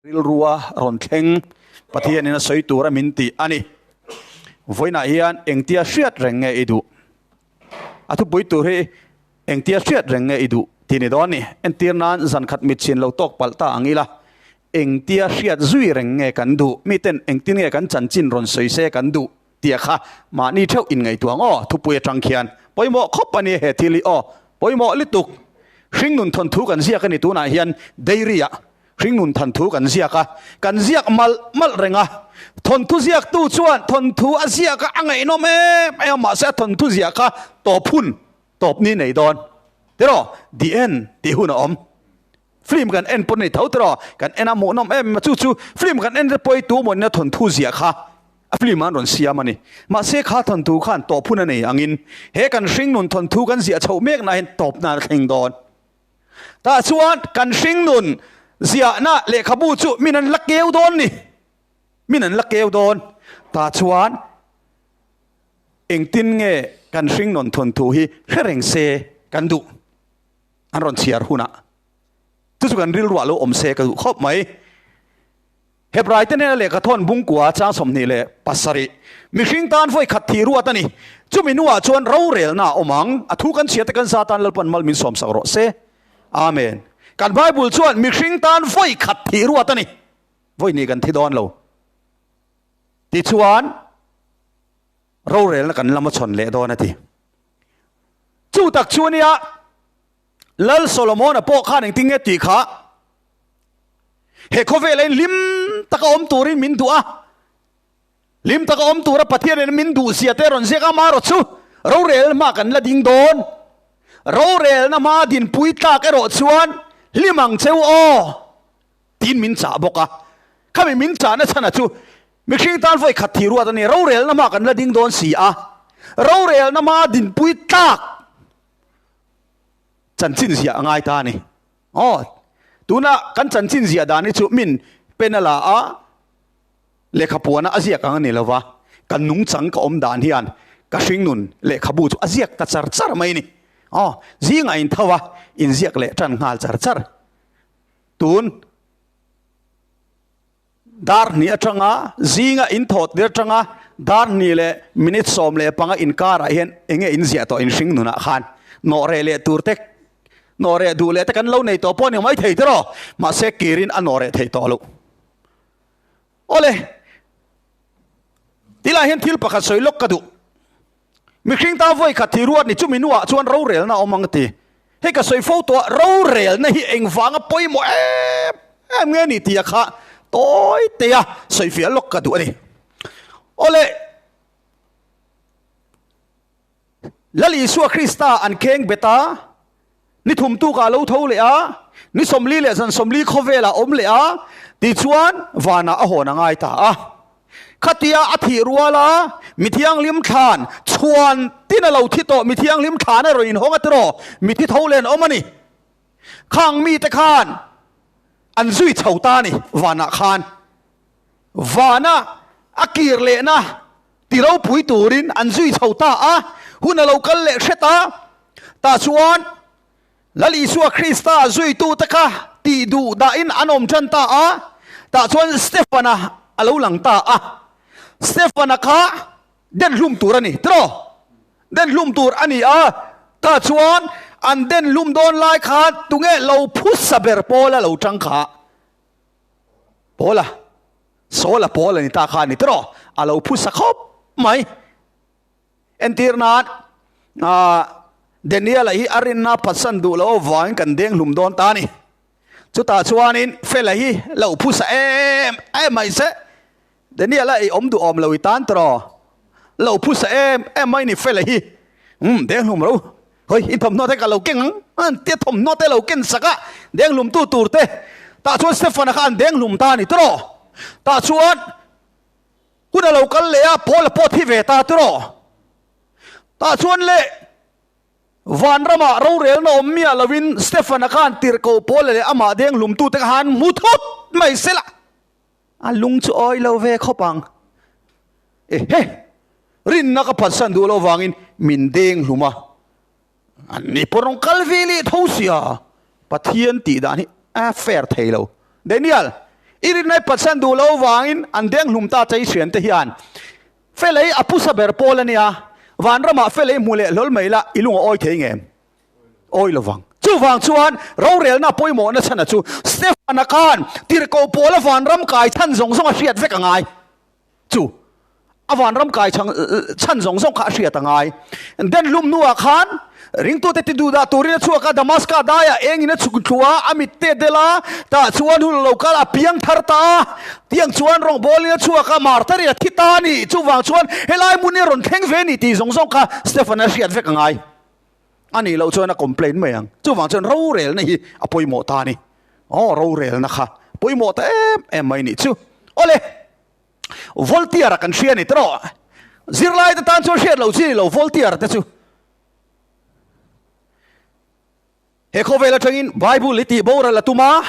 Rilrua rawn thleng Pathianin a sawi tura min tih a ni. Vawiinah hian engtia hriat reng nge i duh? A thupui tur hi engtia hriat reng nge i duh tih ni dawn a ni. Entir nan zan khat mitchhin lo tawk palh ta ang ila, engtia hriat zui reng nge kan duh? Miten engtin nge kan chanchin rawn sawi se kan duh tih a kha mahni theuh inngaihtuah ang aw. Thupui atang khian pawimawh khawp a ni he thil hi aw. Pawimawh lutuk. Hringnun thawnthu kan ziak a ni tunah hian dairy ah. Hringnun thanthu kan ziak a, kan ziak malh malh reng a. Thawnthu ziaktu chuan thawnthu a ziak a, a ngaihnawm em em a, mahse a thawnthu ziah kha tawp hun, tawp ni nei dawn. Tiraw? The end tih hun a awm. Film kan en pawh a ni tho tiraw? Kan en a hmuhnawm em em a, chu chu film kan en te pawh hi tu mawni a thawnthu ziah kha a film an rawn siam a ni. Mahse kha thawnthu khan tawp hun a nei angin he kan hringnun thawnthu kan ziah chhoh mekna hian tawpna a thleng dawn. Tah chuan kan hringnun ziahna lehkhabu chu min an la keu dawn ni. Min an la keu dawn. Tah chuan engtin nge kan hringnun thawnthu hi hre reng se kan duh? An rawn chhiar hunah. Chu chu kan rilruah lo awm se ka duh khawp mai. Hebrai te hnena lehkha thawn bungkua chang 27, Mihring tan vawi khat thih ruat a ni. Chumi hnuah chuan rorelna a awm ang. A thu kan chhia te kan za tan Lalpan mal min sawmsak rawh se. Amen. Kan Bible chuan mihring tan vawi khat thih ruat a ni. Vawi ni kan thi dawn lo. Tichuan rorelna kan lam a chhawn leh dawn a ti. Chu tak chu nia Lal Solomona pawh khan engtin nge tih kha? He khawvela in hlim taka awm turin min duh a, hlim taka awm tura Pathianin min duh zia te rawn ziak a, amaherawh chu rorelna hma kan la ding dawn. Rorelna hma dinpui tlak erawh chuan hlim ang cheu aw tiin min chah bawk a. Khami min chahna chhana chu mihring tan vawi khat thih ruat a ni, rorelna hma kan la ding dawn si a, rorelna hma dinpui tlak chanchin ziah a ngai ta a ni. Aw, tuna kan chanchin ziah dan hi chu min pen a la a, lehkha puana a ziak ang a ni lo va, kan nungchang ka awm dan hian ka hringnun lehkhabu chu a ziak ta char char mai a ni. Aw, zingah in tho a, inziak leh tan nghal char char. Tun dar hnih atanga zinga in thawt tir atanga dar hnih leh minute 15 inkarah hian enge in ziah tawh in hring nunah khan nawh reh leh tur te nawh reh duh leh te kan lo nei tawh pawh a ni mai thei tiraw mahse kirin a nawh reh theih tawh loh. Awle, tilai hian thil pakhat sawi lawk ka duh. Mihring tan vawi khat thi ruat ni chumi hnuah chuan rorelna a awm ang a ti. Hei ka sawi fo tawh a, rorelna hi engvanga pawimawh em em nge ni tia kha tawi teia sawifiah lawk ka duh a ni. Awle, Lal Isua Krista an kheng bet a, ni thum tukah a lo tho leh a, ni 40 leh zan 40 khawvelah a awm leh a, tichuan vanah a hawn a ngai ta a. Khatia a thih ruala mi thianghlim thlan chhuan tin a lo thi tawh, mi thianghlim thlan a rawn inhawng a tiraw, mi thi tho len awm a ni. Khang mite khan an zui chho ta a ni vanah khan. Vana a kir lehna ti ropui turin an zui chho ta a, hun a lo kal leh hret a, tah chuan Lal Isua Krista zuitute kha tih duh dahin an awm tan ta a, tah chuan Stefana a lo lang ta a. Stefana kha den hlum tur a ni, tiraw? Den hlum tur a ni a, tah chuan an den hlum dawn lai khan tunge lo phusa ber Paula lo tang kha? Paula, Saula Paul a ni ta kha a ni, tiraw? A lo phusa khawp mai. Entir nan, Daniel-a hi a rinna phatsan duh loh avangin kan deng hlum dawn ta a ni. Chutah chuanin Fela hi lo phusa em em mai se, Daniel-a ei awm duh awm lo i tan tawh, lo phusa em em mai ni Fela hi, umm deng hlum ro, hawi i thawmhnaw te ka lo keng ang, an tia thawmhnaw te lo ken sak a, deng hlum tu tur te, tah chuan Stefan-a kha an deng hlum ta a ni tawh, tah chuan. Hun a lo kal leh a, Paul a pawh thi ve ta tiraw? Tah chuan le, vanramah rorelna awm miah lovin Stefan-a khan tirhkoh Paul-a leh amah deng hlumtute kha han hmu thut mai sela, a lung chu awi lo ve khawp ang. Ehe! Rinna ka phatsan duh loh vangin min deng hlum a, an ni pawh rawn kal ve leh tho sia, Pathian tih dan hi a fair thei lo. Daniel! I rinna i patsan duh lo vangin an deng hlum ta che i hrian te hian Felei a pusa ber pawl a nia, vanramah Felei hmu leh hlawl mai la i lung a awi thei ngem? Awi lovang. Chuvang chuan rorelna pawimawhna chhana chu Stefana khan tirhkoh pawla vanram kai chhan zawng zawng a hriat vek a ngai. Chu a vanram kai chhan zawng zawng kha a hriat a ngai. Den hlum hnuah khan ringtute ti duhdah turin a chhuak a, Damaska daiah engin a chhuk thlu a, a mitte del a, tah chuan hun lo kal a piang thar ta a, tiang chuan rawngbawlin a chhuak a, martar in a thi ta a ni. Chuvang chuan helai hmun hi a rawn thleng ve a ni tih zawng zawng kha Stefan a hriat vek a ngai. A nih loh chuan a complain mai ang. Chuvang chuan rorelna hi a pawimawh ta a ni. Aw, rorelna kha pawimawh ta em em mai nih chu. Awle, Voltaire-a kan hria a ni tawh. Zirlai te tan chuan hriat loh chi ni lo Voltaire te chu. He khawvel atangin Bible hi tih boral a tum a,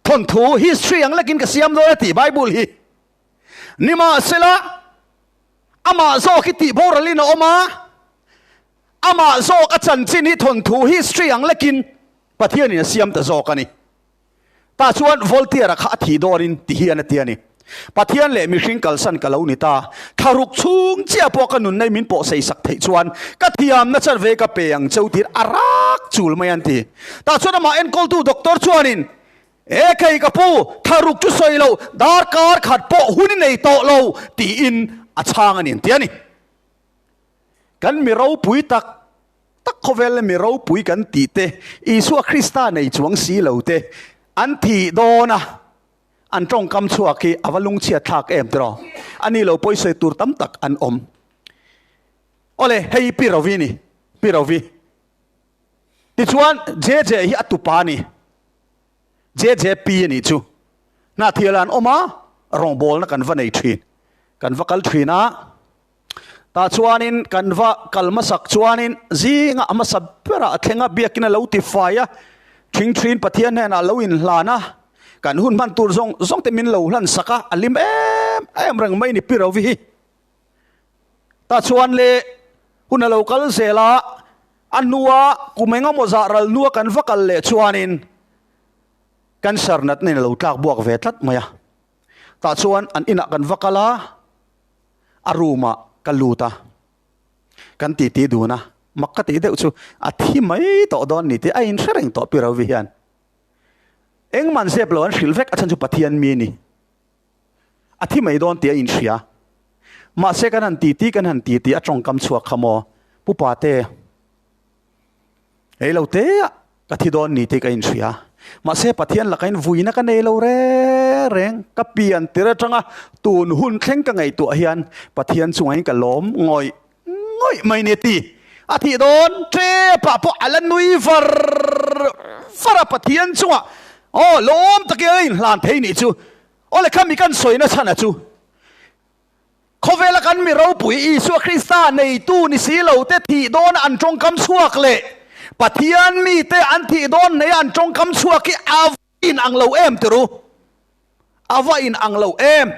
thawnthu, history ang lekin ka siam dawn a tih Bible hi. Nimahsela, amah zawk hi tih boralin a awm a, amah zawk a chanchin hi thawnthu, history ang lekin Pathianin a siam ta zawk a ni. Tah chuan Voltaire-a kha a thih dawnin ti hian a ti a ni. Pathian leh mihring kalsan ka lo ni ta. Thlaruk chhung chiah pawh ka nunna i min pawh sei sak theih chuan ka thiamna chanve ka pe ang cheu tir a rak chul mai an ti. Tah chuan amah enkawltu doctor chuanin, E kei ka pu, thlaruk chu sawi lo, darkar khat pawh hun i nei tawh lo, tiin a chhang a ni an ti a ni. Kan mi ropui tak tak khawvel mi ropui kan tih te, Isua Krista nei chuang si lo te an thih dawn a, an tawngkam chhuak hi a va lungchhiat thlak em tiraw? A ni lo pawisawi tur tam tak an awm. Awle, hei hi Pi Rovi ni, Pi Rovi. Tichuan JJ hi a tupa a ni. JJP a nih chu. Hnahthial ah an awm a, rawngbawlna kan va nei thin. Kan va kal thin a, tah chuanin kan va kal hmasak chuanin zingah a hmasa berah a thleng a, biakin a lo ti fai a, thing thin Pathian hnenah a lo inhlan a, kan hun hman tur zawng zawng te min lo hlan sak a, a lim em em reng mai ni Pi Rovi hi. Tah chuan le hun a lo kal zel a, a hnua kum eng emaw zah ral hnua kan va kal leh chuanin cancer natna in a lo tlak buak ve tlat mai a. Tah chuan an inah kan va kal a, a room ah ka lut a, kan titi dun a, mak ka tih deuh chu a thi mai tawh dawn ni tih a inhre reng tawh Pi Rovi hian. Engmah an zep lo an hrilh vek a chhan chu Pathian mi a ni. A thi mai dawn tih a inhria. Mahse kan han titi kan han titi a tawngkam chhuak kha maw Pu Pate, ei lo te ah ka thi dawn ni tih ka inhria. Mahse Pathian laka in vuina ka nei lo reng reng. Ka pian tir atanga tun hun thleng ka ngaihtuah hian Pathian chungah in ka lawm ngawih ngawih mai ni a ti. A thih dawn tepah pawh a la nui var var a Pathian chungah aw lawm takin a inhlan thei nih chu. Aw le khami kan sawina chhana chu khawvela kan mi ropui Isua Krista neitu ni si lo te thih dawn an tawngkam chhuak leh Pathian mite an thih dawn nei an tawngkam chhuak hi a va in ang lo em tiru? A va in ang lo em?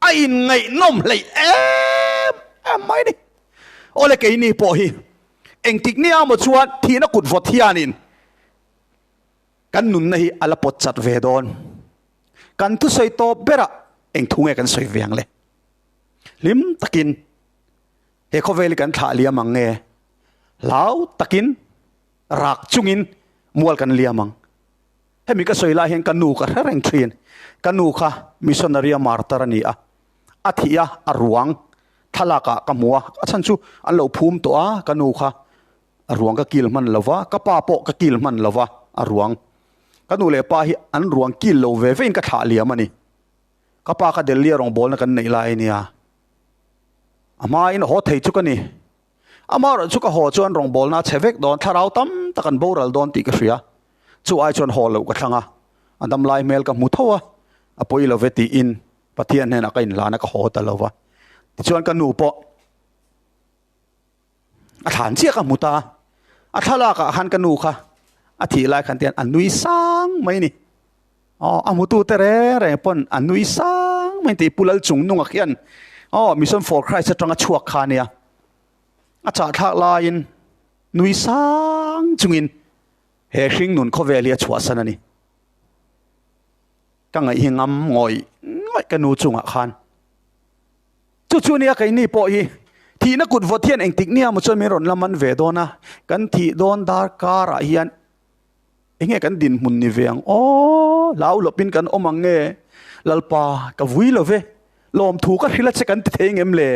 A inngaihhnawm hleih em em mai ni. Awle keini pawh hi engtik nia maw chuan thihna kut vawt hianin kan nunna hi a la pawt chat ve dawn. Kan thusawi tawp berah eng thu nge kan sawi ve ang le? Hlim takin he khawvel hi kan thlah liam ang nge? Hlau takin rak chungin mual kan liam ang. Hemi ka sawi lai hian ka nu ka hre reng thin. Ka nu kha missionary a martyr a ni a, a thih a, a ruang thlalak ah ka hmu a, a chhan chu an lo phum tawh a, ka nu kha a ruang ka kil hman lo va, ka pa pawh ka kil hman lo va a ruang. Ka nu leh pa hi an ruang kil lo ve vein ka thlah liam a ni. Ka pa kha Delhi a rawngbawlna kan neih lai a nia. A hmain a haw thei chu ka ni. Amaherawh chu ka haw chuan rawngbawlna a chhe vek dawn, thlarau tam tak an boral dawn tih ka hria. Chu ai chuan haw loh ka thlang a, a damlai hmel ka hmu tho a, a pawi lo ve tiin Pathian hnenah ka inhlan a, ka haw ta lo va. Tichuan ka nu pawh a thlan chiah ka hmu ta a, a thlalakah khan ka nu kha a thih lai khan tian a nui sang mai a ni. Aw, a hmutute reng reng pawn a nui sang mai tih Pu Lalchungnunga khian aw Mission for Christ atanga chhuak kha ania. A chahthlak laiin nui sang chungin he hringnun khawvel hi a chhuahsan a ni. Ka ngaih hi ngam ngawih ngawih ka nu chungah khan. Chu chu nia keini pawh hi thihna kut vawt hian engtik nia maw chuan min rawn la man ve dawn a, kan thih dawn darkarah hian enge kan dinhmun ni ve ang aw, hlau lawpin kan awm ang nge, Lalpa ka vui lo ve, lawmthu ka hrilh a che kan ti thei ngem le?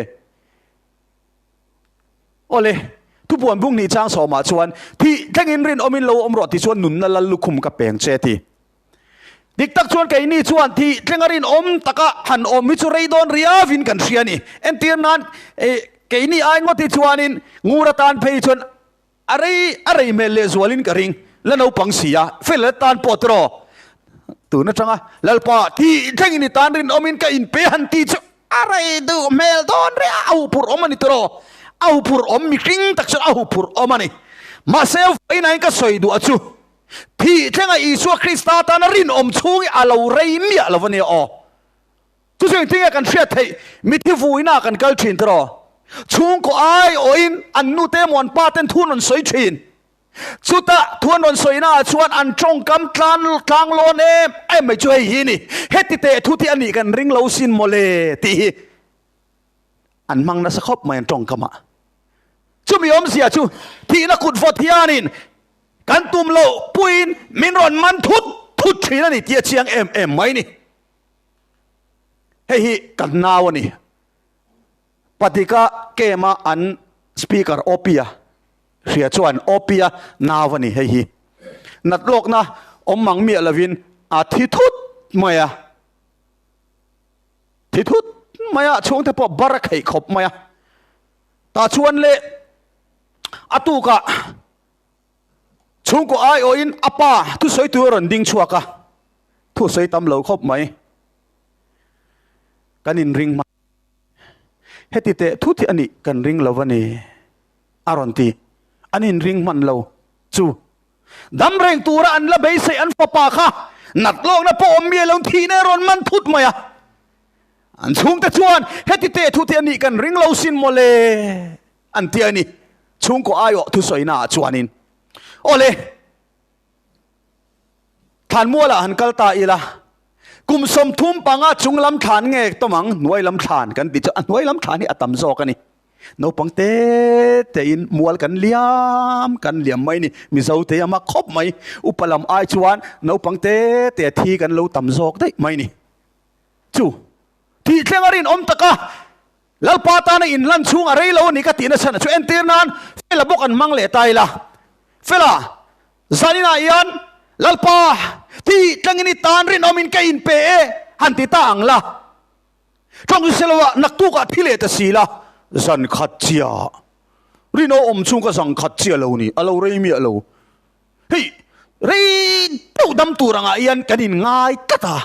Awle, thupuan bung hnih chang sawmah chuan thih thlengin rinawmin lo awm rawh ti chuan nunna lal lukhum ka peng che ti. Dik tak chuan keini chuan thih thlenga rinawm taka han awm hi chu rei dawn riauin kan hria a ni. Entir nan keini ai ngawt hi chuanin ngur atan phei chuan a rei a rei hmel leh zualin ka ring. La naupang si a, fel atan pawh tiraw tun atanga Lalpa thih thlengin i tan rinawmin ka inpe han ti chu A rei duh hmel dawn reh a, a huphurh awm a ni tiraw? A huphurh awm, mihring tak chuan a huphurh awm a ni. Mahse, vawiinain ka sawi duh a chu, thih thlenga Isua Krista tana rinawm chhung hi a lo rei miah lo a nia aw. Chu chu engtin nge kan hriat theih? Mithi vuina kan kal thin tiraw? Chhungkaw aiawhin an nute emaw an paten thu an rawn sawi thin. Chutah thu an rawn sawina ah chuan an tawngkam tlan tlang lawn em em mai chu hei hi ni, heti teh thu te a nih kan ring lo sin mawle tih hi an hmang nasa khawp mai an tawngkam ah. Chumi awmzia chu thihna kut vawt hianin kan tum loh puiin min rawn man thut thut thin a ni tih a chiang em em mai ni. Hei hi kan nau a ni. Patika camp a an speaker Opia hria chuan Opia nau a ni hei hi. Nat lawkna awm mang miah lovin a thi thut mai a. Thi thut mai a, chhungte pawh bar a kheih khawp mai a. Tah chuan le a tukah chhungkaw aiawhin a pa thusawi tur a rawn ding chhuak a, thusawi tam lo khawp mai. Kan inring hma. Heti teh thut hi a nih kan ring lo a ni, a rawn ti. An inring hman lo chu dam reng tura an la beisei an fapa kha nat lawkna pawh awm miah lo thihna a rawn man thut mai a. An chhungte chuan heti teh thut hi a nih kan ring lo sin mawle an ti a ni. Chhungkaw aiawh thusawina ah chuanin awle. Thlanmualah han kal ta ila, kum 35 chung lam thlan nge tawm ang, hnuai lam thlan kan tih chu a hnuai lam thlan hi a tam zawk a ni. Naupang te tein mual kan liam kan liam mai ni, Mizo te ama khawp mai, upa lam ai chuan naupang te te thi kan lo tam zawk daih mai ni. Chu thih thleng a rinawm taka Lalpa tana inlan chhung a rei lo a ni ka tih nasa na chu entir nan Fela bawk an hmang leh ta ila. Fela, zaninah hian Lalpa ti tlangin i tan rinawmin ka inpe e han ti ta ang la. Tawng se lo ah naktukah thi leh ta si la, zan khat chiah rinawm awm chhung ka zang khat chiah lo ni, a lo rei miah lo. Hei, rei deuh dam tur angah hian kan inngai tlat a.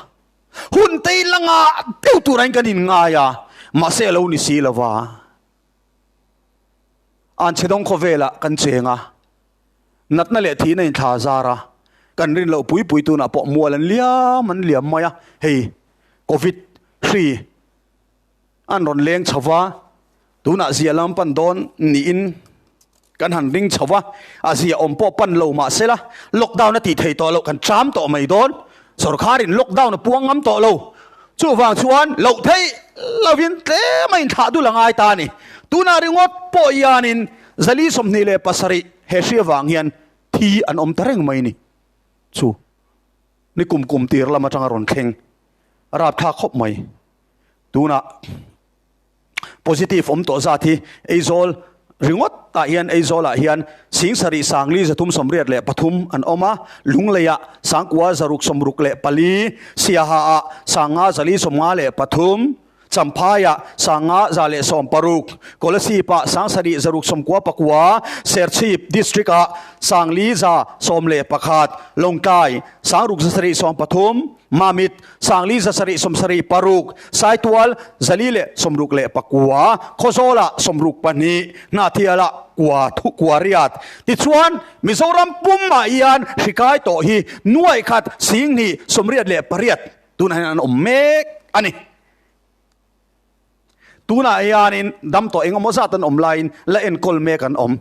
Hun te la ngah deuh tur angin kan inngai a, mahse a lo ni si lo va. Anchhedawng khawvelah kan cheng a, natna leh thihna inthla zar a, kan rin loh pui pui tunah pawh mual an liam an liam mai a, hei Covid hri an rawn leng chho va, tunah zia lam pan dawn niin kan han ring chho va, a zia awm pawh pan lo mah sela lockdown a tih thei tawh loh kan ṭam tawh mai dawn, sorkarin lockdown a puang ngam tawh lo. Chuvang chuan loh theih lovin tlem a inthlah dul a ngai ta a ni. Tunah ringawt pawh hianin 427 he hri avang hian thi an awm ta reng mai ni. Chu ni kum kum tir lam atanga rawn thleng rapthlak khawp mai. Tunah positive awm tawh zat hi Aizawl ringawt ah hian Aizawl ah hian 73 383 an awm a, Lunglei ah 9,664, Siaha ah 5,453, Champhai ah 5,116, Kolasib ah 7,699, Serchhip District ah 4,111, Lawngtlai 6,713, Mamit, 5,776, Saitual, 469, Khawzawlah 62, Hnahthialah kua thu kua riat. Tichuan, Mizoram pumah hian hri kai tawh hi nuaih khat 2028 tunah hian an awm mek a ni. Tunah hianin dam tawh engemaw zat an awm laiin la enkawl mek an awm.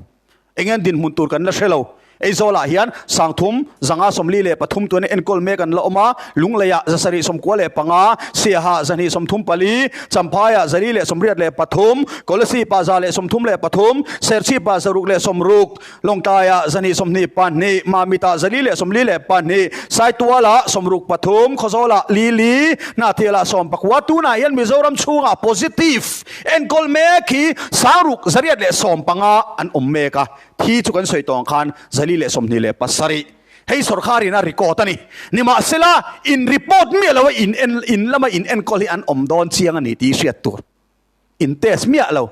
Eng nge an dinhmun tur kan la hre lo. Aizawlah hian 30 543 tuan enkawl mek an la awm a, Lungleiah 795, Siaha 234, Champhaiah 483, Kolasipah 133, Serchhipah 160, Lawngtlaiah 222, Mamitah 442, Saitualah 63, Khawzawlah Lili, Hnahthialah 14. Tunah hian Mizoram chhungah positive enkawl mek hi 6,615 an awm mek a. Thi chu kan sawi tawng khan 427 hei sorkharin a record a ni. Nimahsela, in report miah lo a in en in lama in enkawl hi an awm dawn chiang a ni tih hriat tur. In test miah lo.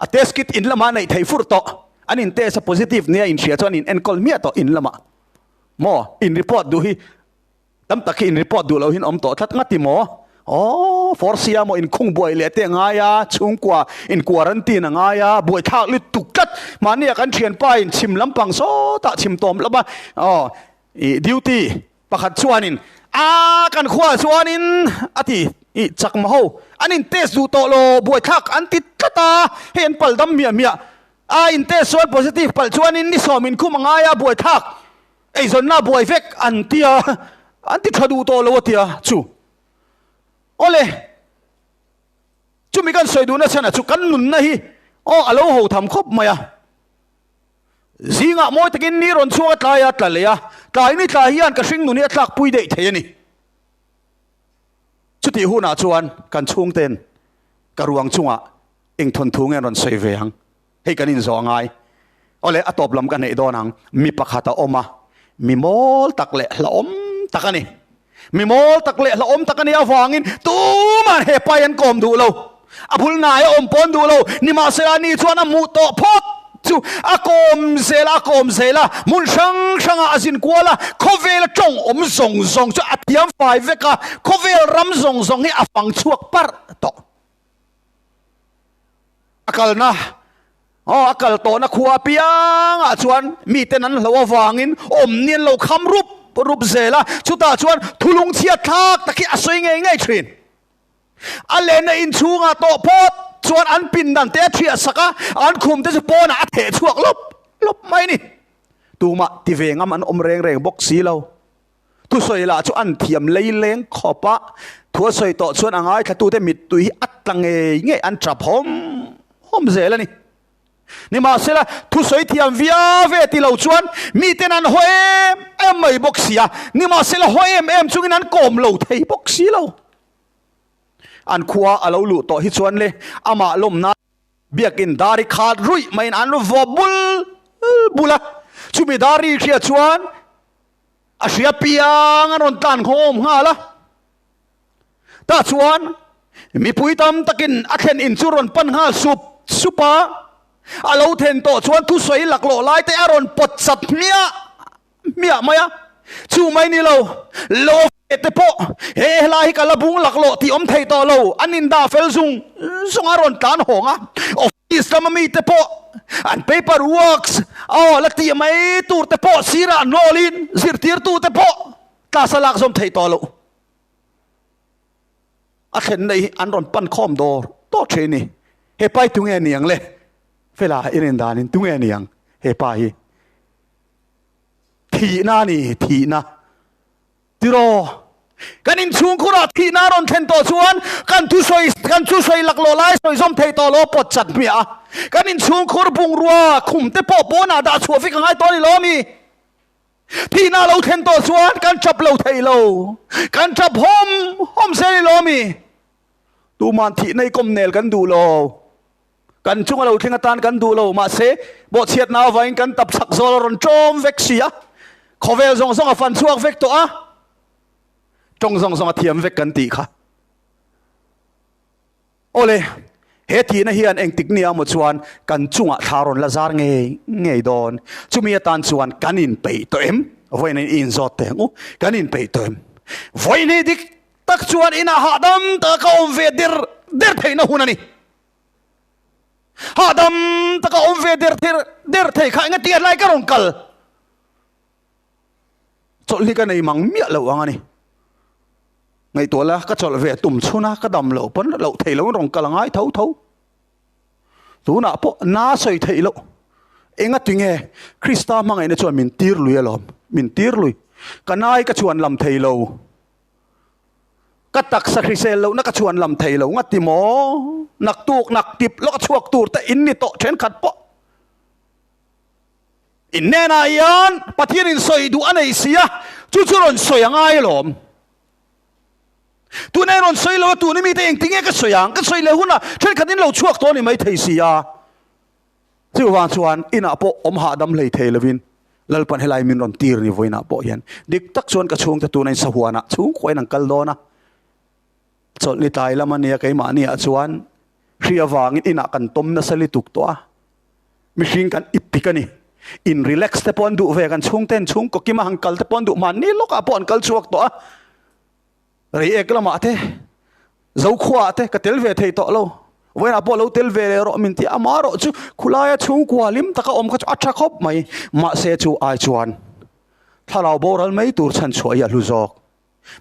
A test kit in lama neih theih fur tawh. An in test a positive nia in hria chuan in enkawl miah tawh in lamah. Maw? In report duh hi Tam tak hi in report duh loh hin awm tawh tlat ngati maw? Aww, force a maw inkhung buai leh te a ngai a, chhungkua in quarantine a ngai a, buaithlak lutuk tlat. Mahnia kan thianpa in chhim lampang sawtah chhim tawm lawm a, aw i duty pakhat chuanin a kan khuaah chuanin a ti i chakma ho an in test duh tawh lo buaithlak an ti tlat a, hei an pal dam miah miah a in test chuan positive palh chuanin ni sawm inkhum a ngai a buaithlak. Eizawnna buai vek an tia, an ti tha duh tawh lo a tia chu. Awle, chumi kan sawi duhna chhanah chu kan nunna hi aw a lo ho tham khawp mai a. Zingah mawi takin ni rawn chhuak a tlai a tla leh a, tlai ni tla hian ka hring nun hi a tlakpui daih thei a ni. Chutih hunah chuan kan chhungten ka ruang chungah eng thawnthu nge an rawn sawi ve ang? Hei kan inzawh a ngai. Awle, a tawp lam ka neih dawn ang. Mi pakhat a awm a, mi mawl tak leh hlauhawm tak a ni. Mi mawl tak leh hlauhawm tak a nih avangin tuman he pai an kawm duh lo. A bul hnai a awm pawn duh lo. Nimahsela ni chuan a hmuh tawh phawt chu a kawm zel a, a kawm zel a. Hmun hrang hrangah a zin kual a, khawvela tawng awm zawng zawng chu a thiam fai vek a, khawvel ram zawng zawng hi a fang chhuak parh tawh. A kalna, aw a kal tawhna khua apiangah chuan miten an hloh avangin awmni an lo kham rup rup zel a, chutah chuan thulung chhiat thlak tak hi a sawi ngei ngei thin. A lenna inchhungah tawh phawt chuan an pindan te a thiah sak a, an khum te chu pawnah a theh chhuak lawp lawp mai a ni. Tumah ti ve ngam an awm reng reng bawk si lo. Thusawi lah chu an thiam lei leng khawp a, thu a sawi tawh chuan a ngaithlatute mittui hi a tla ngei ngei an tap hawm hawm zel a ni. Nimahsela, thusawi thiam viau ve ti lo chuan miten an haw em em mai bawk si a, nimahsela haw em em chungin an kawm lo thei bawk si lo. An khua a lo luh tawh hi chuan le amah lawmna Biakin dari khat ruih maiin an vaw bul bul a, chumi dari hria chuan a hria piang an rawn tlan nghawm nghal a. Tah chuan mipui tam takin a thlen in chu rawn pan nghal sup sup a, a lo then tawh chuan thusawi laklawh lai te a rawn pawt chat hmiah hmiah mai a, chu mai ni lo, lo ve te pawh he helai hi ka la bung laklawh tih awm thei tawh lo, an indah fel zung zung a rawn tlan hawng a, office lama mi te pawh an paper works aw la tih mai tur te pawh sirah nawlin zirtirtu te pawh class a lak zawm thei tawh lo. A thlenna hi an rawn pan khawm dawr dawr thin a ni. He pa hi tunge niang le? Fela i rin danin tunge niang he pa hi? Thihna a ni, thihna. Tiraw, kan inchhungkhurah thihna a rawn thlen tawh chuan kan thusawi, kan thusawi laklawh lai sawi zawm thei tawh lo pawt chat hmiah a. Kan inchhungkhur bungrua khum te pawh pawnah dah chhuah vek a ngai tawh a ni lo ami? Thihna a lo thlen tawh chuan kan tap lo thei lo. Kan tap hawm hawm zel a ni lo ami? Tuman thihna i kawm nel kan duh lo. Kan chunga lo thleng atan kan duh lo, mahse, bawhchhiatna avangin kan tap chak zawl a rawn ṭawm vek si a, khawvel zawng zawng a fan chhuak vek tawh a, ṭawng zawng zawng a thiam vek kan tih kha. Awle, he thihna hian engtik nia maw chuan kan chungah thla rawn la zar ngei ngei dawn. Chumi atan chuan kan inpeih tawh em? Vawiin in inzawt teh ang u, kan inpeih tawh em? Vawiin hi dik tak chuan inah hahdam taka ka awm ve der der theihna hun a ni. Hahdam taka awm ve der der der thei kha enga tia hlai ka rawn kal chawlh hi ka nei mang miah lo ang a ni. Ngaihtuah la ka chawlh ve tum chhun a ka dam loh pawn loh theih loh in rawn kal a ngai tho tho. Tunah pawh na sawi theih loh. Enga tinge Krista hmangaihna chuan min tir lui alawm, min tir lui. Ka nai ka chhuan lam thei lo. Ka taksa hrisel lohna ka chhuan lam thei lo ngati maw? Naktuk nak tip lawk a chhuak tur te in ni tawh thenkhat pawh. In hnenah hian Pathian in sawi duh a nei si a, chu chu rawn sawi a ngai alawm. Tuna i rawn sawi lo a, tuna mite engtinge ka sawi ang? Ka sawi leh hunah thenkhat in lo chhuak tawh a ni maithei si a. Chuvang chuan inah pawh awm hahdam hlei thei lovin Lalpan helai min rawn tir ni vawiinah pawh hian dik tak chuan ka chhungte tuna in sahuanah chhungkhuain an kal dawn a. Chawlhni tlai lam a nia keimahniah chuan hri avangin inah kan tawm nasa lutuk tawh a, mihring kan ip pik a ni. In relax te pawh an duh ve, kan chhungten chhungkaw kima han kal te pawh an duh, mahni lawkah pawh an kal chhuak tawh a. Reiek lamah te, Zokhua ah te ka tel ve thei tawh lo. Vawiinah pawh lo tel ve leh rawh min ti a, amaherawh chu khulaia chhungkua hlim taka awm kha chu a tha khawp mai. Mahse chu ai chuan thlarau boral mai tur chhan chhuah hi a hlu zawk.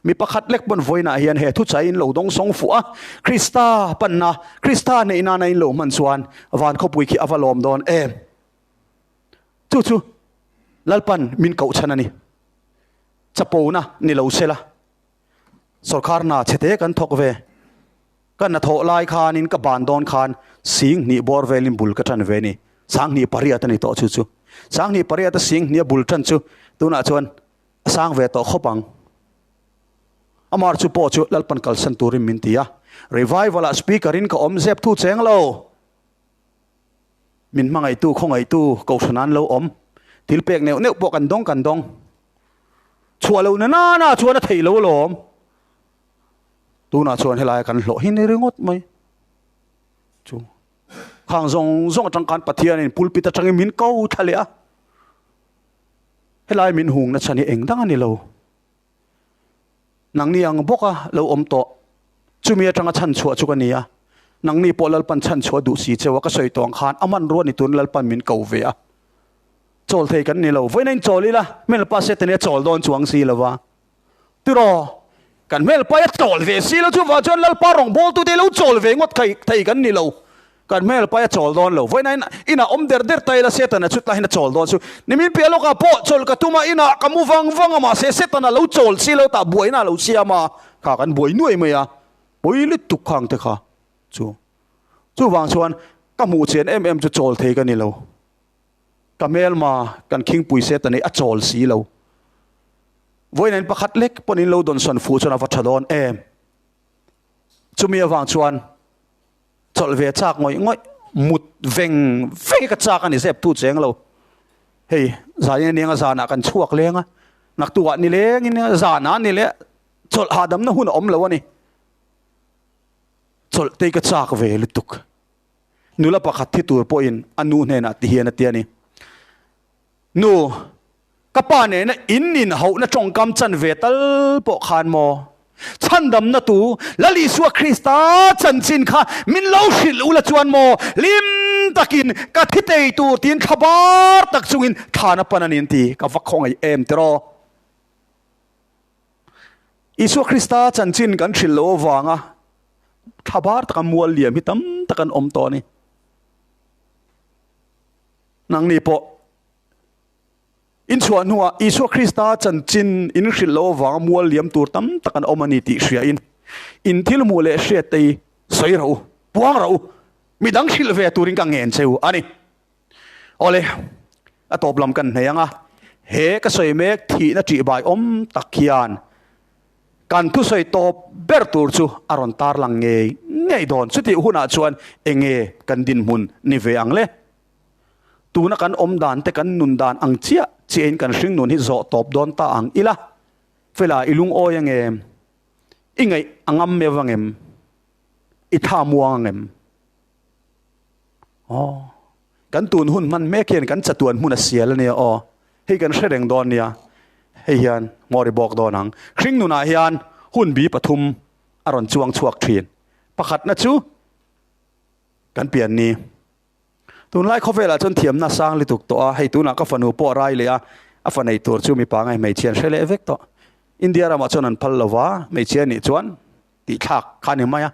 Mi pakhat lek pawn vawiinah hian he thuchai in lo dawng sawng fuh a, Krista panna, Krista neih nana in lo hman chuan van khawpui khi a va lawm dawn em? Chu chu Lalpan min koh chhan a ni. Chapona ni lo sela. Sorkar hna chhete kan thawk ve. Ka hnathawh lai khanin ka ban dawn khan sing hnih bawr velin bul ka tan ve ni. Sanghnih pariat a ni tawh chu chu. Sanghnih pariat a sing hnih a bul tan chu tunah chuan a sang ve tawh khawp ang. Amar chu pawh chu Lalpan kalsan turin min ti a. Revival ah speaker in ka awm zep thu cheng lo. Min hmangaihtu khawngaihtu kohhran an lo awm. Thil pek neuh neuh pawh kan dawng kan dawng. Chhuah lo na nana chuan a theih lo alawm. Tunah chuan helai kan hlawh hi ni ringawt mai. Chu khang zawng zawng atang khan Pathianin pulpit atangin min ko thla leh a. Helai min hung na chhan hi eng dang a ni lo. Nangni ang bawka lo awm tawh. Chumi atanga chhan chhuah chu ka ni a. Nangni pawh Lalpan chhan chhuah duh si cheu a ka sawi tawh ang khan a hmanrua ni turin Lalpan min ko ve a. Chawl thei kan ni lo. Vawiin a inchawl ila, hmelpa Setani a chawl dawn chuang si lo va. Tiraw, kan hmelpa hi a chawl ve si lo, chuvang chuan Lalpa rawngbawltute hi lo chawl ve ngawt thei thei kan ni lo. Kan hmelpa hi a chawl dawn lo. Vawiin a inah awm der der ta ila, Setana chu tlaiin a chawl dawn chu. Nimin piah lawkah pawh chawl ka tum a, inah ka mu vang vang a, mahse Setana lo chawl si lo tah buaina a lo siam a, kha kan buai nuai mai a, pawi lutuk khang te kha chu. Chuvang chuan ka hmuh chian em em chu chawl thei ka ni lo. Ka hmelma kan khingpui se ta nei a chawl si lo. Vawiin in pakhat lek pawn in lo dawnsawn fuh chuan a va tha dawn em. Chumi avang chuan chawlh ve chak ngawih ngawih mut veng veng ka chak a ni zep tu cheng lo. Hei zanin aniang a zanah kan chhuak leng a, naktukah ni lengin zanah ni leh chawlh hahdamna hun a awm lo a ni. Chawlh te hi ka chak ve lutuk. Nula pakhat thi tur pawhin a nu hnenah ti hian a ti a ni. Nu, ka pa nena in inhauhna tawngkam chan ve tal pawh khan maw? Chhandamna tu Lal Isua Krista chanchin kha min lo hrilh ula chuan maw? Hlim takin ka thi tei tur tiin thla bar tak chungin thlan a pan a ni an ti. Ka va khawngaih em tiraw? Isua Krista chanchin kan hrilh loh avanga thla bar taka mual liam hi tam tak an awm tawh a ni. Nangni pawh in chhuah hnuah Isua Krista chanchin in hrilh loh avanga mual liam tur tam tak an awm a ni tih hriain in thil hmuh leh hriat te hi sawi rawh u, puang rawh u, midang hrilh ve turin ka ngen che u a ni. Awle, a tawp lam kan hnei ang a, he ka sawi mek thihna ṭihbai awm tak hian kan thusawi tawp ber tur chu a rawn tarlang ngei ngei dawn. Chutih hunah chuan enge kan dinhmun ni ve ang le? Tuna kan awm dan te kan nun dan ang chiah chiahin kan hringnun hi zawh tawp dawn ta ang ila, Fela i lungawi angem? I ngaih a ngam meuh angem? I tha muang angem? Aw, kan tun hun hman mek hian kan chatuan hmun a sial a nia aw. Hei kan hre reng dawn nia. Hei hian ngaw ri bawk dawn ang. Hring nunah hian hun bi pathum a rawn chuang chhuak thin. Pakhatna chu kan pian ni. Tunlai khawvelah chuan thiamna sang lutuk tawh a, hei tunah ka fanu pawh a rai leh a, a fa nei tur chu mipa ngai hmeichhia an hre leh vek tawh. India ramah chuan an phal lo va, hmeichhia nih chuan tih thlak kha a ni mai a.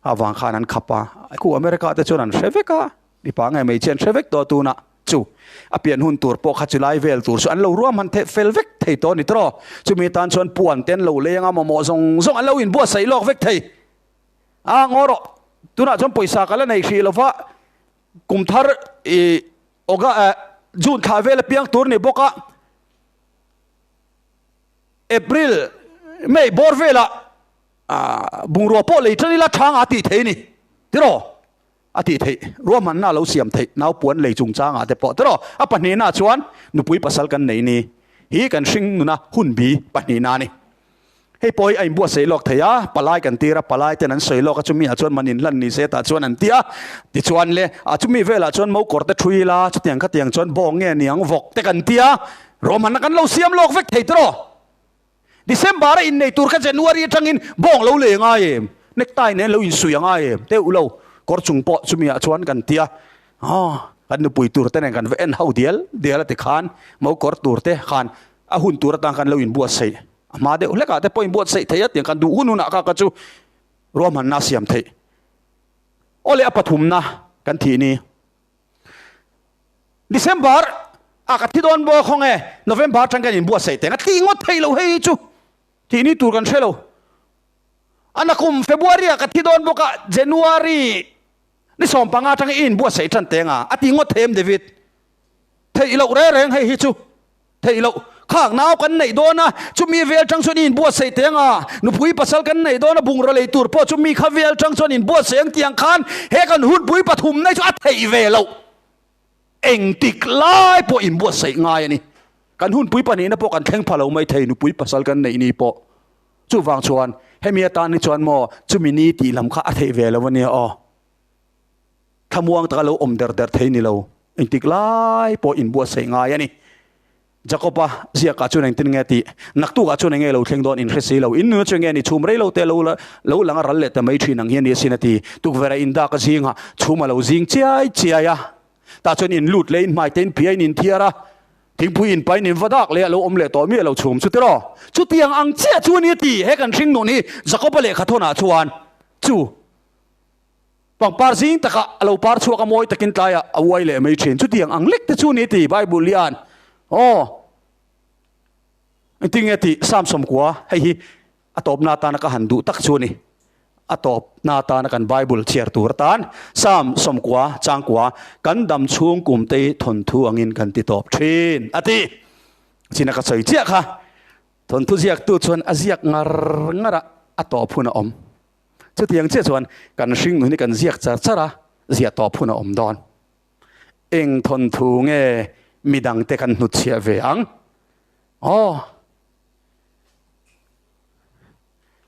Avang khan an khap a, khu America te chuan an hre vek a, mipa nge hmeichhia an hre vek tawh tunah. Chu a pian hun tur pawh kha chulai vel tur chu an lo ruahman theh fel vek thei tawh a ni tawh. Chumi tan chuan puan te an lo leng a, mamawh zawng zawng an lo inbuatsaih lawk vek thei. A ngaw rawh, tunah chuan pawisa ka la nei hrih lo va, kum thar i August June thla vel a piang tur ni bawk a, April, May bawr velah bungrua pawh lei tan ila thang a tih thei a ni tiraw? A tih theih, ruahmanna a lo siam theih naupuan lei chungchangah te pawh tiraw? A pahnihna chuan nupui pasal kan nei ni hi kan hring nuna hunbi pahnihna a ni. Hei pawh hi a inbuatsaih lawk thei a, palai kan tir a, palai ten an sawi lawk a, chumi ah chuan man inhlan ni se tah chuan an ti a, tichuan le a chumi velah chuan mo kawr te thui ila, chutiang khatiang chuan bawng nge niang vawk te kan ti a, ruahmanna kan lo siam lawk vek thei tiraw? December a innei tur kha January atangin bawng lo lei angai em? Necktie nen lo insui angai em? Teuh lo, kawr chung pawh chumi ah chuan kan ti a, aw kan nupui tur te nen kan va en ho dial dial a tikhan mo kawr tur te khan a hun tur atang khan lo inbuatsaih. A hma deuh hlekah te pawh inbuatsaih theih a, tiang kan duh hun hunah kha kha chu ruahmanna a siam theih. Aw leh a pathumna kan thih ni. December a ka thi dawn bawk hawng e, November atang kan inbuatsaih teng a tih ngawt theih lo hei hi chu thih ni tur kan hre lo. A nakum February ah ka thi dawn bawk a, January ni 15 atang i inbuatsaih tan teng a, a tih ngawt thei em David? Theih loh reng reng hei hi chu. Theih loh. Khak nau kan neih dawn a, chumi vel tang chuan i inbuatsaih teh ang a, nupui pasal kan neih dawn a, bungraw lei tur pawh chumi kha vel tang chuan inbuatsaih ang tiang khan he kan hunpui pathum nei chu a theih ve loh. Engtik lai pawh inbuatsaih ngai a ni. Kan hunpui pahnihna pawh kan thleng pha lo mai thei nupui pasal kan neih ni pawh. Chuvang chuan hemi atan hi chuan maw chumi ni tih lam kha a theih ve lo a nia aw. Thlamuang taka lo awm der der thei ni lo, engtik lai pawh inbuatsaih ngai a ni. Jakob-a ziakah chuan engtin nge tih, naktukah chuan enge lo thleng dawn inhre si lo, in nuna chu enge ni chhum rei lo te lo lo lang a ral leh ta mai thin ang hi a ni asin a ti. Tukverh a indak a zingah chhum a lo zing chiai chiai a, tah chuan in lut leh in hmai te in phiah in inthiar a, thingpui in pain in va dak leh a lo awm leh tawh miah lo chhum chu tiraw? Chutiang ang chiah chu a ni a ti, he kan hring nun hi Jakob-a lehkha thawnah chuan chu. Pangpar zing takah a lo par chhuak a, mawi takin tlaiah a uai leh mai thin. Chutiang ang lek te chu ni ti Bible hian aw engtin nge tih Psalm 90 hei hi a tawpna atana ka han duh tak chu a ni. A tawpna atana kan Bible chhiar tur atan Psalm 90 chang kua kan dam chhung kum te hi thawnthu angin kan ti tawp thin a ti. China ka sawi chiah kha thawnthu ziaktu chuan a ziak ngar ngar a, a tawp hun a awm. Chutiang chiah chuan kan hring nun hi kan ziak char char a, ziah tawp hun a awm dawn. Eng thawnthu nge midangte kan hnutchhiah ve ang? Aw,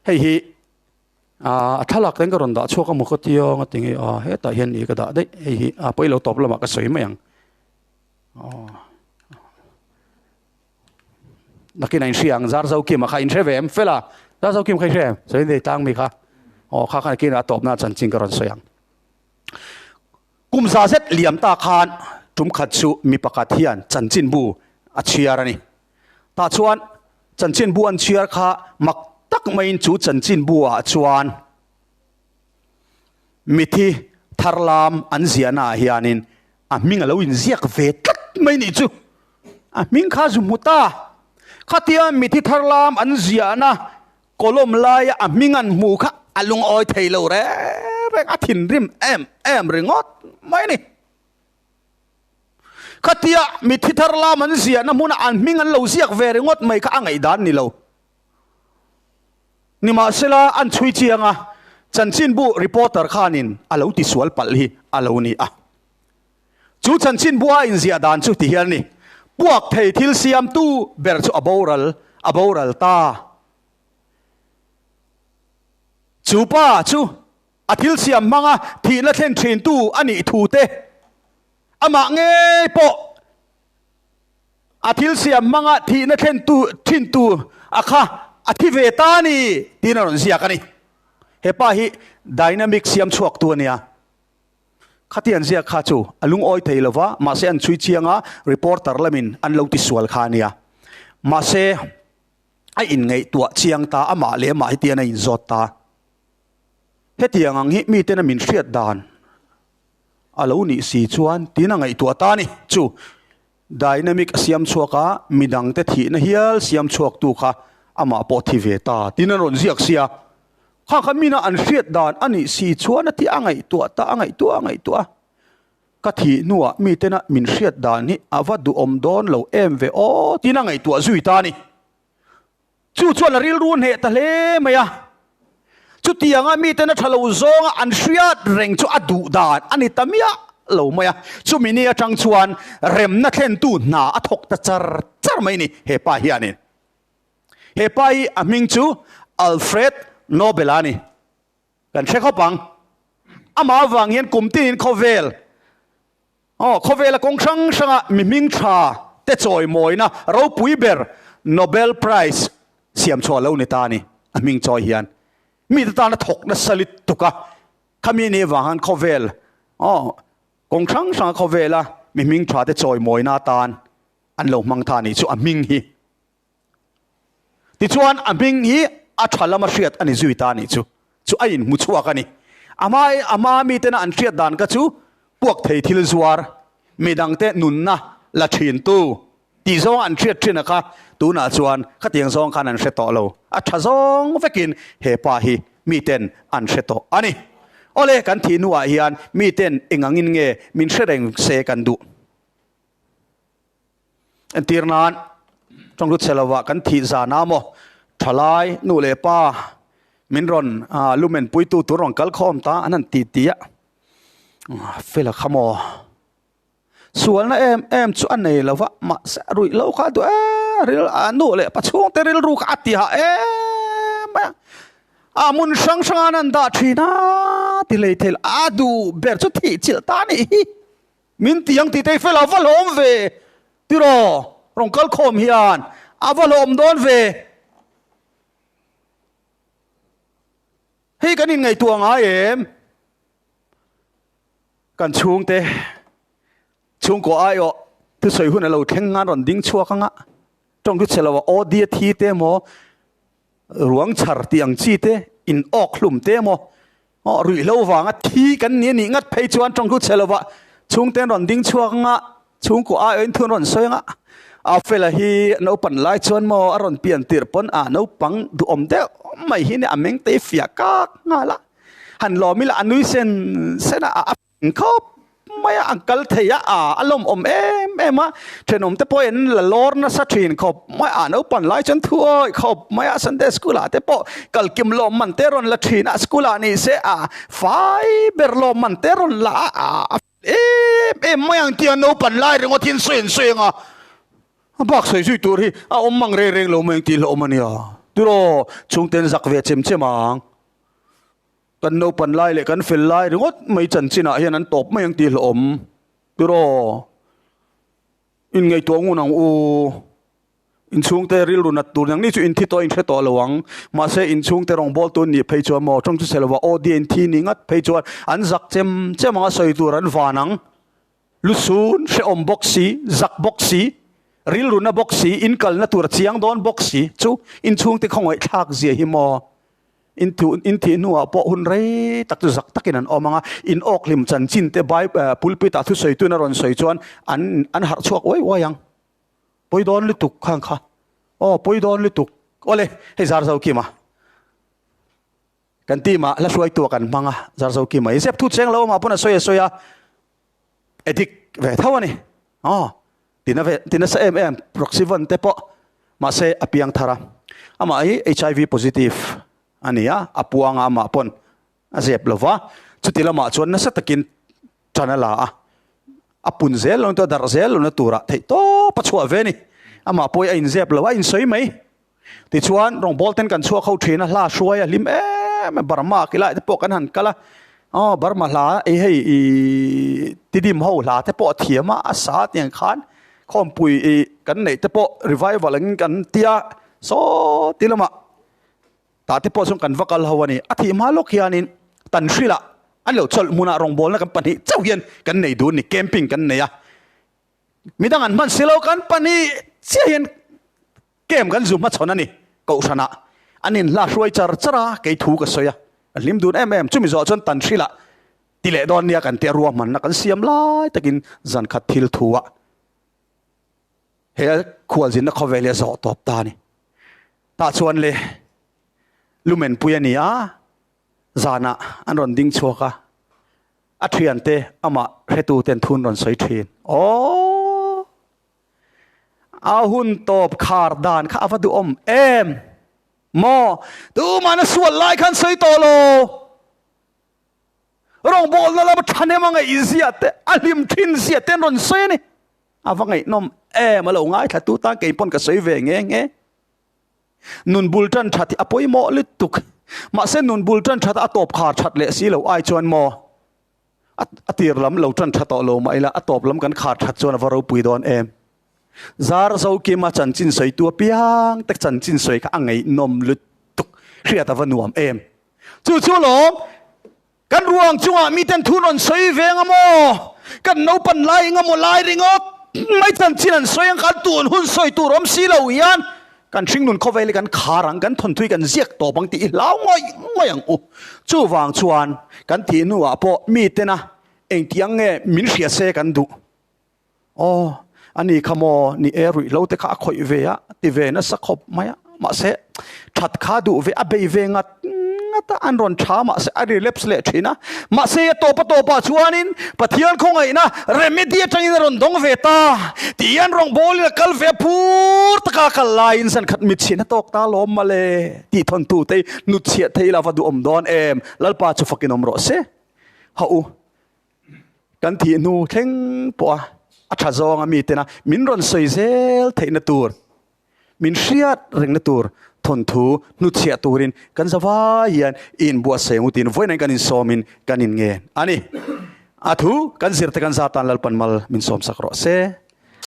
hei hi a thlalak ten ka rawn dah chhuak a maw ka tia nga ti nge a hetah hian ni ka dah daih hei hi a pawi lo tawp lamah ka sawi mai ang. Aw. Nakin a inhria ang zar zo kim a kha inhre ve em fel a zar zo kim kha i hre em sawi nei tlang mi kha aw kha khan kin a tawpna chanchin ka rawn sawi ang kum za zet liam ta khan tum khat chu mi pakhat hian chanchin bu a chhiar a ni tah chuan chanchin bu an chhiar kha mak tak maiin chu chanchin bu ah chuan mithi tharlam an ziahna ah hianin a hming a lo inziak ve tlat mai nih chu. A hming kha zu hmu ta. Khatia mithi tharlam an ziahna column laia a hming an hmu kha a lungawi thei lo reng reng, a thinrim em em ringawt mai a ni. Khatia mithi tharlam an ziahna hmuna an hming an lo ziak ve ringawt mai kha a ngaihdan ni lo. Nimahsela an chhui chiang a, chanchinbu reporter khanin a lo tisual palh hi a lo ni a. Chu chanchinbua inziah dan chu ti hian a ni, Puak thei thil siamtu ber chu a boral, a boral ta. Chu pa chu a thil siam hmanga thihna thlen thintu a nih thu te, amah ngei pawh a thil siam hmanga thihna thlentu thintu a kha a thi ve ta a ni tiin a rawn ziak a ni. He pa hi dynamic siam chhuaktu a nia. Khati an ziak kha chu a lungawi thei lo va, mahse an chhui chiang a, reporter lamin an lo tisual kha a nia. Mahse a inngaihtuah chiang ta, amah leh amah hetian a inzawt ta. Hetiang ang hi miten a min hriat dan. A lo nih si chuan tin a ngaihtuah ta a ni. Chu dynamic a siam chhuak a, midangte thihna hial siam chhuaktu kha amah pawh thi ve ta tin an rawn ziak sia. Kha kha mina an hriat dan a nih si chuan a ti a ngaihtuah ta, a ngaihtuah a ngaihtuah a. Ka thih hnuah mitena min hriat dan hi a va duhawm dawn lo em ve aw tin a ngaihtuah zui ta a ni. Chu chuan a rilru hneh ta hle mai a. Chutianga miten a tha lo zawnga an hriat reng chu a duh dan a ni ta miah lo mai a. Chumi ni atang chuan remna thlentu hna a thawk ta char char mai ni he pa hianin. He pa hi a hming chu Alfred Nobel a ni. Kan hre khawp ang. Amah avang hian kum tinin khawvel, aw, khawvela kawng hrang hranga mi hming tha te chawimawina ropui ber Nobel Prize siam chhuah lo ni ta a ni. A hming chawi hian mite tana thawk nasa lutuk a, khami ni avang hian khawvel, aw, kawng hrang hranga khawvela mi hming tha te chawimawina atan an lo hmang ta a nih chu a hming hi. Tichuan a hming hi a tha lama hriat a ni zui ta a nih chu. Chu a inhmu chhuak a ni. A hma a hma mitena an hriat dan kha chu puak thei thil zuar, midangte nunna la thintu tih zawng an hriat thin a kha tunah chuan khatiang zawng khan an hre tawh lo. A tha zawng vekin he pa hi miten an hre tawh a ni. Awle kan thih hnuah hian miten eng angin nge min hre reng se kan duh? Entir nan tawngtu chhe lovah kan thih zan a maw thalai nu leh pa min rawn lumen puitu tur rawn kal khawm ta an han ti ti a fela kha maw sualna em em chu a nei lova mahse a ruih lo kha duh em ril a nu leh pa chhungte rilru kha a ti hah em mai a a hmun hrang hrang an han dah thin a ti lei thei a duh ber chu thih chilh ta a nih hi. Min ti ang tih te i fel a va hlawm ve tiraw rawn kal khawm hian a va hlawm dawn ve. Hei kan inngaihtuah ngai em? Kan chhungte chhungkaw aiawh thusawi hun a lo thleng ngan rawn ding chhuak anga tawng chu chhe lo a aw dia thi te emaw ruang chhar tih ang chi te in awk hlum te emaw Aw ruihhlo vanga thi kan ni a nih ngat phei chuan tawngthu chhe lovah chhungte an rawn ding chhuak anga chhungkaw aiawhin thu an rawn sawi anga a fela hi naupan lai chuan maw a rawn pian tirh pawn a naupang duhawm deuh mai hi a meng te fiah kak nghal a han lawm ila a nui sen sen a a khawp mai a, an kal thei a, a lawmawm em em a, thenawm te pawh in la lawr nasa thin khawp mai a, naupan lai chuan thu awih khawp mai a, Sunday school ah te pawh kal kim lawm man te rawn la thin a, school ah ni se a fai ber lawm man te rawn la a, a em em mai ang tia naupan lai ringawt hi an sawi an sawi ang a, a bak sawi zui tur hi a awm mang reng reng lo mai ang tih hlauhawm a nia, tiraw chhungte an zak ve chem chem ang. Kan naupan lai leh kan fel lai ringawt mai chanchinah hian an tawp mai ang tih hlawhawm tiraw? Inngaihtuah ngun ang u. Inchhungte rilru nat tur nang ni chu inthi tawh inhre tawh lo ang. Mahse inchhungte rawngbawltu an nih phei chuan maw tawng chu chhe lova aw dia inthi ni ngat phei chuan an zak chem chem anga sawi tur an van ang. Lusun hrehawm bawk si, zak bawk si, rilru na bawk si, inkalna tur a chiang dawn bawk si chu inchhungte khawngaihthlak zia hi maw? In thu in thih hnuah pawh hun rei tak chu zak takin an awm ang a, in awk hlim chanchin te Bai pulpit ah thusawi tuna rawn sawi chuan an an harh chhuak uai uai ang. Pawi dawn lutuk khang kha. Aw pawi dawn lutuk. Awle hei Zarzo Kima. Kan team ah hla hruaitu ah kan hmang a Zarzo Kima hi zep thu cheng lo amah pawn a sawi a sawi a addict ve tho a ni. Aw tina ve tina sa em em Proxyvan te pawh mahse a piang thar a amah hi HIV positive a ni a a puang a amah pawn a zep lo va chuti lamah chuan nasa takin tan a la a a pun zel lo a darh zel lohna turah theih tawp a chhuah ve a ni amah pawh hi a inzep lo a insawi mai Tichuan rawngbawl ten kan chhuak ho thin a, hla hruai a hlim em em Burma ki lai te pawh kan han kal a, aw Burma hla ei hei ih tidim ho hla te pawh a thiam a, a sa tiang khan khawmpui ih kan neih te pawh revival angin kan tia saw ti lamah tah te pawh chuan kan va kal ho a ni. A thih hma lawk hianin Tanhril ah an lo chawlh hmunah rawngbawlna kan pahnih chauh hian kan nei dun ni, camping kan nei a, midang an hman si lo kan pahnih chiah hian Kem kan zu hmachhawn a ni. Kohhranah an inhla hruai char char a, kei thu ka sawi a, a hlim dun em em. Chumi zawh chuan Tanhrilah Ti leh dawn nia kan tia ruahmanna kan siam lai takin zan khat thil thu ah he khualzinna khawvel hi a zawh tawp ta a ni. Tah chuan le lumenpui a ni a, zanah an rawn ding chhuak a, a thiante amah hretu ten thun rawn sawi thin. Aww! A hun tawp khar dan kha a va duhawm em! Maw? Tuman a sual lai khan sawi tawh lo. Rawngbawlna lama thahnem a ngaih zia te, a hlim thin zia te an rawn sawi a ni. A va ngaihnawm em, a lo ngaithla tu tan kei pawn ka sawi ve nge nge. Nun bul tan that hi a pawimawh lutuk. Mahse nun bul tan that a tawp khar that leh si lo ai chuan maw a tir lam lo tan tha tawh lo mah ila a tawp lam kan khar that chuan a va ropui dawn em. Zar Zokima chanchin sawi tu apiang te chanchin sawi kha a ngaihnawm lutuk. Hriat a va nuam em. Chu chu lawm, kan ruang chungah miten thu rawn sawi ve anga maw? Kan naupan lai eng emaw lai ringawt mai chanchin an sawi ang khan tun hun sawi tur awm si lo hian kan hringnun khawvel hi kan khar ang, kan thawnthui kan ziak tawp ang tih i hlau ngawih ngawih ang u. Chuvang chuan kan thih hnuah pawh mitena engtiang nge min hria se kan duh. Aw, ani kha maw ni e ruihhlo te kha a khawih ve a, ti ve nasa khawp mai a, mahse that kha duh ve a bei ve ngat ngat a, an rawn tha mahse a relapse leh thin a, mahse a tawp a tawpah chuanin Pathian khawngaihna remedy atangin a rawn dawng ve ta, tihian rawngbawlin a kal ve a phur taka a kal laiin zan khat mitchhin a tawk ta lawm male tih thawntu te hnutchhiah thei la va duhawm dawn em, Lalpa chu fakin awm rawh se. Hah u. Kan thih hnu thleng pawha a tha zawnga mitena min rawn sawi zel theihna tur, min hriat rengna tur thawnthu hnutchhiah turin kan zavai hian i inbuatsaih ang u tiin vawiin kan insawmin kan inngen a ni. A thu kan zirte kan zatan Lalpan mal min sawmsak rawh se.